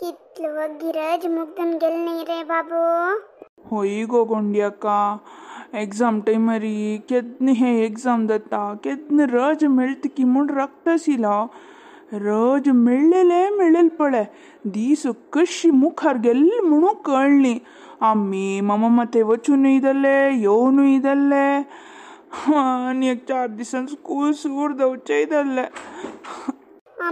कितलो वग्गी रज मुग्दन गेल नाही रे बाबू. होय गो गोंडी अक्का, एग्जाम टाइमरी केदन हे एग्जाम जाता केदन रज मेळत की म्हूण रक्तशिला रज मेळ्ळेले मेळ्ळेले पळय दीस कशी मुखार गेल्ले म्हणून कळ्ळी. आमी मामा माते वचूनय जाले येवनूय जाले आनी एक 4 दिसान स्कूल सूर जावचेय जाल्ले.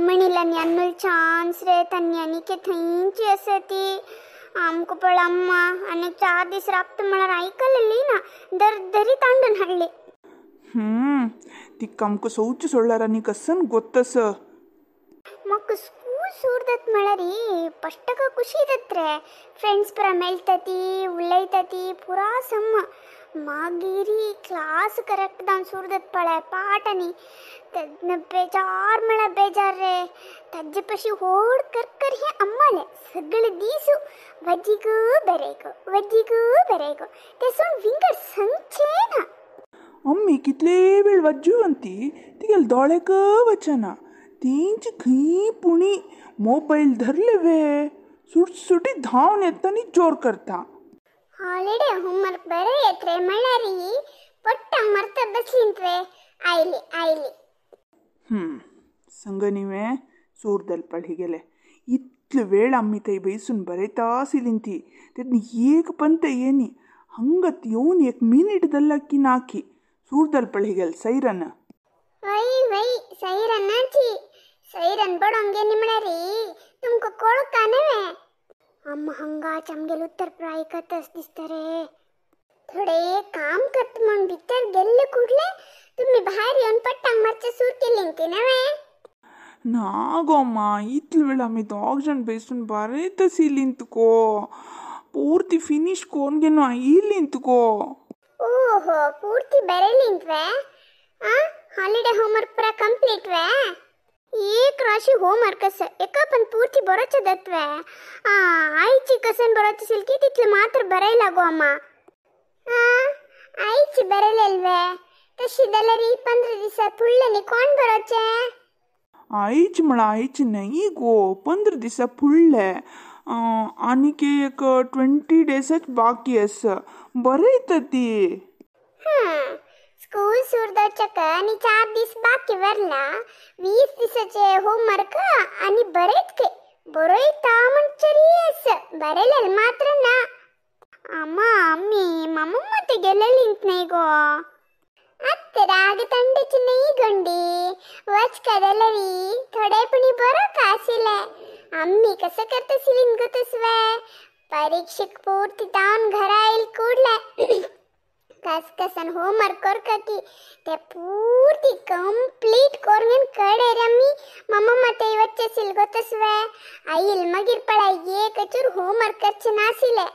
म्हणिल्ल्यानी अन्नूल चान्स रे तन्नी आनीक थंयची आसा ती आमकां पळय अम्मा आनीक 4 दीस राबता म्हळ्यार आयकलेली ना दरदरी तांडून हाडली. तिका आमकां सोवचे सोडल्यार आनी कसन गोत्तस. म्हाका स्कूल सूरदत म्हळ्यार पश्टक खुशी जात रे. फ्रेंड्स परा मेळटा ती उलयता ती पुरा सम. मागीर क्लास करेक्ट जावन सूरदत पळय पाठ आनी तेन्ना बेजार म्हळ्यार बेजार रे. ताजे पशी व्हड करकर हे अम्माले सगळे दीस वजीक बरेगो वजीक बरेगो ते सोड विंगड सांगचे ना. अम्मी कितले वेळ वाज्जुवंती तिगेले दोळेक वचना तेंची खंय पुणी मोबायल धरले वे सुटसुटीत धांवन येता आनी जोर करता. हॉलिडे होमवर्क बरें येत रे म्हळ्यार पोट्टांक मारता बसलींत रे. आयली आयली. संगनिवे सूर दलपळ हिगेले इतले वेळ आमी थंय बैसून बरयता आशिल्लीं ती तेन्ना एक पंत येनी हंगत येवन 1 मिनीट दल्ला की नाकी सूर दलपळ हिगेले सैरन. वय वय सैरनाची सैरन बडोंग गेली म्हळ्यार तुमकां कळका न्हय. अम्मा हंगाच आमगेले उत्तर आयकतच दिसता रे. थोडे काम करता म्हूण भितर गेल्ले कुडले तुमी भायर येवन पट्टांक मारचे सूर केली ती नवे. ना गो अम्मा इतले वेळ आमी 2 जाण बैसून बरयता आशिल्लीं तुको पूर्ती फिनीश कोन्न घेवन आयिल्लीं तुको. ओहो पूर्ती बरयलीं वे. आ हॉलिडे होमवर्क पुरा कंप्लीट वे. एक राशी होमवर्क आसा एका पण पूर्ती बरोवचें दत्वे. आ आयची कसन बरोवचें आशिल्लें की तितलें मात्र बरयला गो अम्मा. आ आयची बरयलेल वे. तशी जाल्यार 15 दिसा फुडले न्ही कोण बरोवचें? आयच म्हळ्यार आयच न्हय गो 15 दिसा फुडले आनीक एक 20 डेजच बाकी आसा बरयता ती. स्कूल सूर जावच्याक आनी 4 दीस बाकी वरला. 20 दिसाचे होमवर्क आनी बरयत के बरयता म्हणचेरी आसा बरयलेलें मात्र ना. अम्मा आमी मामा मते गेलेलींत न्हय गो. आत्तां राग थंडेची न्हय गोंडी वचका जाल्यार थोडेपणी बरो का आशिल्लें. आमी कसं करता आशिल्लीं गो तसवे परीक्षेक पूर्ती जावन घरा आयल कुडले कस कसन होमवर्क करका की ते पूर्ती कंप्लीट करून कडे आमी मामा माते वच्चे आशिल्ले गो तसवे. आयल मागीर पळय एकचूर होमवर्क करचें नाशिल्लें.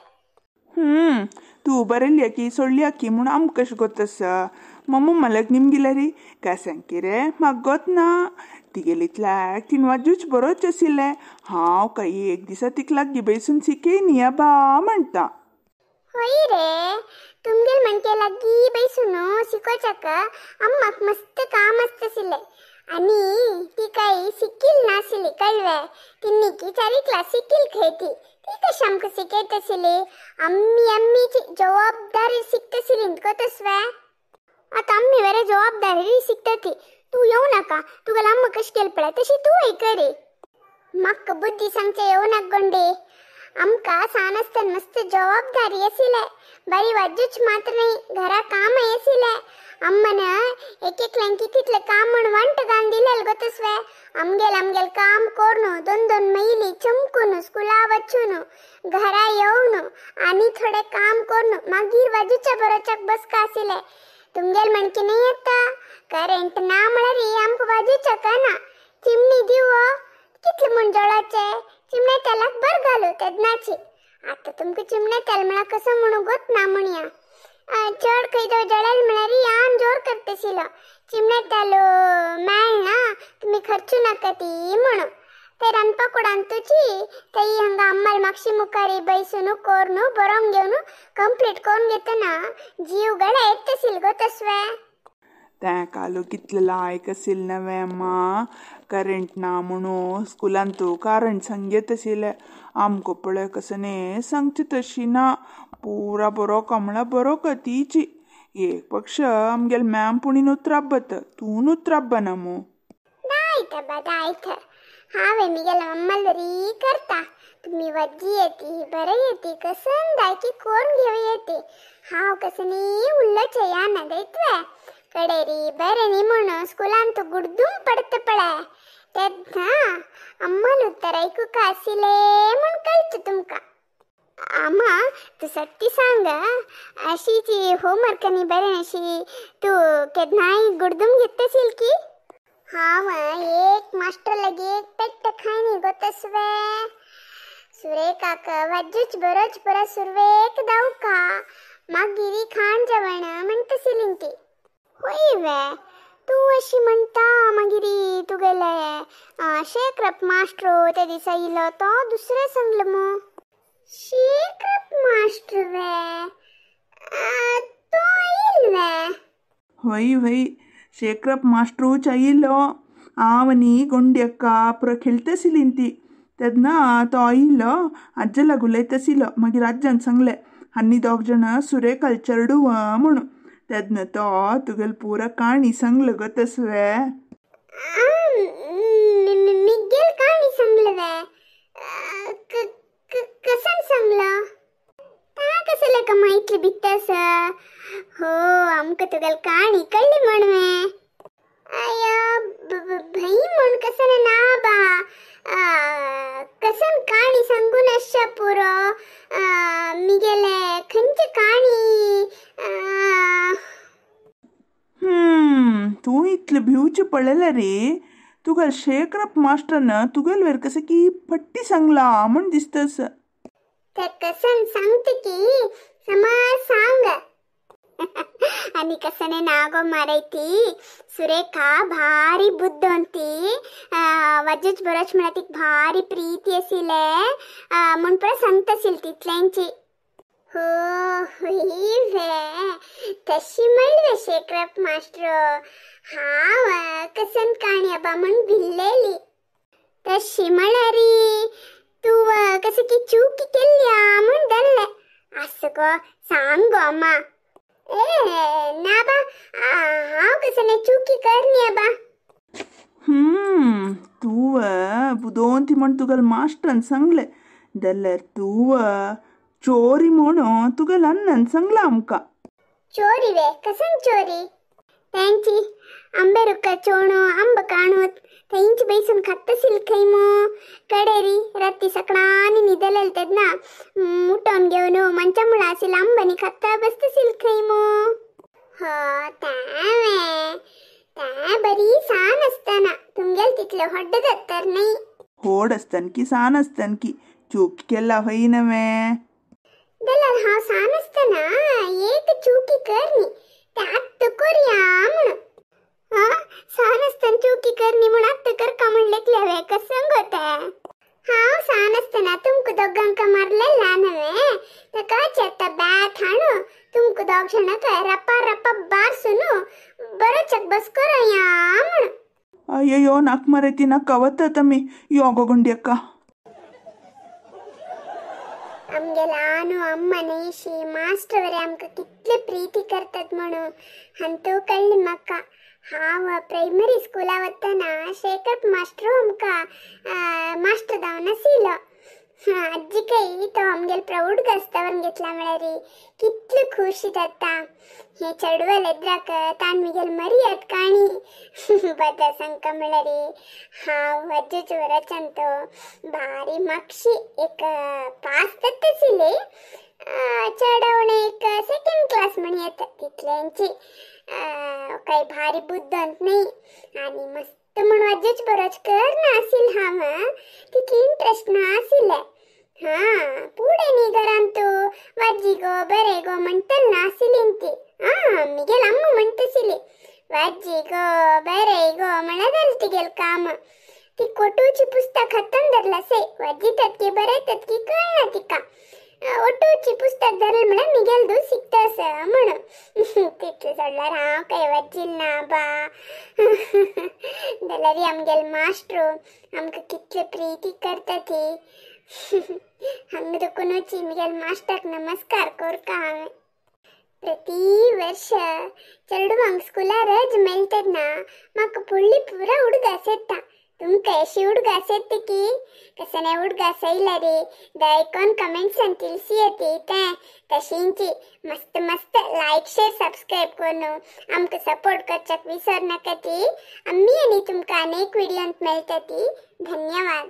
तूं बरयल्या की सोडल्या की म्हूण आमकां कशें गोत आसा. मम्मा मलक निमगिल्यारी काय सांगकी रे म्हाका गोत ना तिगेली इतल्याक तीन वाजूच बरोवचें आशिल्लें हांव काय एक दिसा तिका लागीं बैसून शिकयनी बा म्हणटा. हय रे तुमगेल म्हणके लागीं बैसून शिकोवच्याक अम्माक मस्त काम आसता आशिल्लें आनी ती काय शिकील नाशिल्ली कळवे. ती निकी चारी क्लास शिकील खंय ती ती कशी आमकां शिकयता आशिल्ली. आमी आमीची जबाबदारी शिकता आशिल्ली गो तसवे. आतां आमी वेरे जबाबदारी शिकता ती. तूं येवं नाका तुगेलें अम्मा कशें केलें पळय तशी तूंय करी. म्हाका बुद्दी सांगचें येवं नाका गोंडे. आमकां सान आसतना मस्त जबाबदारी आशिल्लें. बरी वाजूच मात्र न्हय घरा कामय आशिल्लें. अम्मान एक एकल्यांक तितलें काम म्हूण वांट घालून दिलेलें गो तसवे. आमगेलें आमगेलें काम करून 2 2 मैली चमकून स्कुला वचून घरा येवन आनी थोडें काम करून मागीर वाजूच्या बरोवच्याक बसका आशिल्लें. तुमगेलें म्हणकी न्हय आतां करंट ना म्हळ्यार आमकां वाजूच्याक ना. चिमणी दिवो कितलें म्हूण जळोवचें चिमणे तेलाक बर घालू तेन्नाची. आतां तुमकां चिमणे तेल म्हळ्यार कसो म्हणून गोत ना म्हणया. चड खंय तो जळेल म्हळ्यार आन जोर करता आशिल्लो. चिमणे तेल मेळना तुमी खर्चू नाका ती म्हणून. ते रांदपा कुडांत तुजी थंय हांगा अम्माल मागशी मुखारी बैसून करून बरोवन घेवन कंप्लीट करून घेतना जीव गळे येता आशिल्लो गो तसवे. तें कालो कितलें लायक आशिल्लें नवें अम्मा. करेंट ना म्हणून स्कुलान तूं कारण सांगयत आशिल्लें. आमकां पळय कसने सांगचे तशी ना. पुरा बरो का म्हळ्यार बरो का तीची. एक पक्ष आमगेल मॅम पुणीन उतराबत तूं उतराबना मू. दायत बा दायत. हांवें मिगेल मम्मल करता. तुम्ही वज्जी येती बरं येती कसन दायकी कोण घेव येते. हांव कसनी उल्लो चया ना दैत्वे कडेरी बरें न्ही म्हणून स्कुलान तूं गुडदूम पडत पळय तेन्ना अम्मल उत्तर आयकूंक आशिल्लें म्हूण कळटा तुमकां. आमा तूं सत्य सांग अशीची होमवर्क न्ही बरें अशी तूं केन्नाय गुडदूम घेतशील की? हांव एक मास्टर लागी एक पेट्ट खायनी गो तसवे. सुरेखाक वज्जूच बरोच बरो सुरवेक दावका मागीर खाण जेवण म्हणटशिलीं ती. होय वे तूं अशी म्हणटा मागीर तुगेले शेखरप मास्टर त्या दिसा इलो तो दुसरें सांगलें मू. शेखरप मास्टर वे तो येयल वे? हय हय शेखरप मास्टरूच आयिल्लो. हांव आनी गोंड्यक्का पुरो खेळटशिलीं ती. तेन्ना तो आयिल्लो आज्जे लागू उलयताशिल्लो. मागीर आज्जान सांगलें आनी दोग जाणां सुरेखाल चेडूं म्हणून. तेन्ना तो तुगेल पुरा काणी सांगलो गो तसवे. मिगेल काणी सांगलं वे? कसन सांगलं? ता कसले का माहितली बित्तास? हो आमकां तुगेल काणी कळ्ळी म्हण वे. अय्या भई म्हण कसन ना बा. कसन काणी सांगून आसच्या पुरो मिगेले खंयचे काणी. तूं इतलें भिवचें पळयलें रे. तुगेल शेखरप मास्टरान तुगेल वेर कशें की फट्टी सांगला म्हूण दिसता. ते कसन सांगता की समज सांग. आनी कसने नागो मारयती सुरेखा भारी बुद्ध वज्जूच बरोच म्हळ्यार तिका भारी प्रीती आशिल्लें म्हूण पुरो सांगता आशिल्ली तितल्यांची. हो होय वे तशी म्हणले शेखरप मास्टर. हांव कसन काणी आबा म्हूण भिल्लेली. तशी म्हळ्यार तूं कसं की चूक केल्ल्या म्हूण धरलें. आसो गो सांग गो अम्मा. ए ना बा हांव कसं चुकी करनी बा. तूं बुदोवन म्हण तुगेल मास्टरान सांगलें जाल्यार तूं चोरी म्हणून तुगेल अन्नान सांगलां आमकां. चोरी वे? कसन चोरी? तेंची आंबे रुक्का चोणो आंब काणू थंयची बैसून खात्तशील खंय मू. कडेरी राती सकडानी न्हिदलेल तेन्ना उठोवन घेवन मंचा मुळा आशिल्ले आंबानी खाता बसतशील खंय मू. हो तें तें बरी सान आसतना तुमगेल तितलें व्हड जातर न्ही. व्हड आसतना की सान आसतना की चूक केला हय नवें? जाल्यार हांव सान आसतना एक चुकी करनी तें आत्तां करया म्हणून. हां सान आसतना चुकी करनी म्हूण आत्तां करका म्हण लेखलें हांवें कसं गो तें? हांव सान आसतना तुमकां दोगांक मारलेलें नवें ताकाच आतां बॅट हाणू तुमकां दोग जाणांक रपा रपा बारसून बरो चकबस करोया म्हणून. अय्यो नाक मारयती नाका वता आमी. यो गो गुंड्यक्का. आमगेल आनु अम्मा न्हयशी मास्टर वरी आमकां कितले प्रीती करतात म्हणून हांतू कळ्ळें म्हाका. हांव प्रायमरी स्कुला वतना शेखर मास्टर आमकां मास्टर जावन आशिल्लो. आज्जीकय तो आमगेल प्रावड गास्तावर घेतला म्हळ्यार कितली खुशी जाता. हे चेडवाल एद्राक ताण मिगेल मर्याद काणी बद्दल सांगका म्हळ्यार हांव वज्जूच वरच्यान तो भारी मागशी एक पास जाता आशिल्ली. चडवण एक सेकंड क्लास म्हण येता तितल्यांची. काय भारी बुद्दंत न्ही आनी मस्त म्हूण वज्जूच बरोच करना आशिल्लें हांव. तितली इंट्रस्ट ना आशिल्लें. हां पुढे न्ही घरान तूं वाजी गो बरें गो म्हणटल ना आशिल्ली ती. आं मिगेल अम्मा म्हणटशिल्ली वाजी गो बरें गो म्हळ्यार जालें तिगेलें काम. ती कोटूची पुस्तक हातान धरला से वाजितात की बरयतात की कळना तिका. ಒಟ್ಟುಚಿ ಪುಸ್ತಕ धरल म्हळ्यार मिगेल सिकता म्हणून. तितलें सोडल्यार हांव कांय वचील ना बा. जाल्यार आमगेल मास्ट्रो आमकां कितले प्रिती करता ती. हांगा देखूनच मिगेल मास्टराक नमस्कार करता हांवें. प्रति वर्ष चेडवांक स्कुलार रज मेळटना म्हाका पुळ्ळी पुरा उडगास येता. तुमकां अशी उडगास येता की कसने उडगास येयला रे दयकोन कमेंट्सान तिलसी येते तें. तशींची मस्त मस्त लायक शेअर सबस्क्रायब करून आमकां सपोर्ट करच्याक विसर नाका ती. आमी आनी तुमकां अनेक व्हिडियोंत मेळटा ती. धन्यवाद.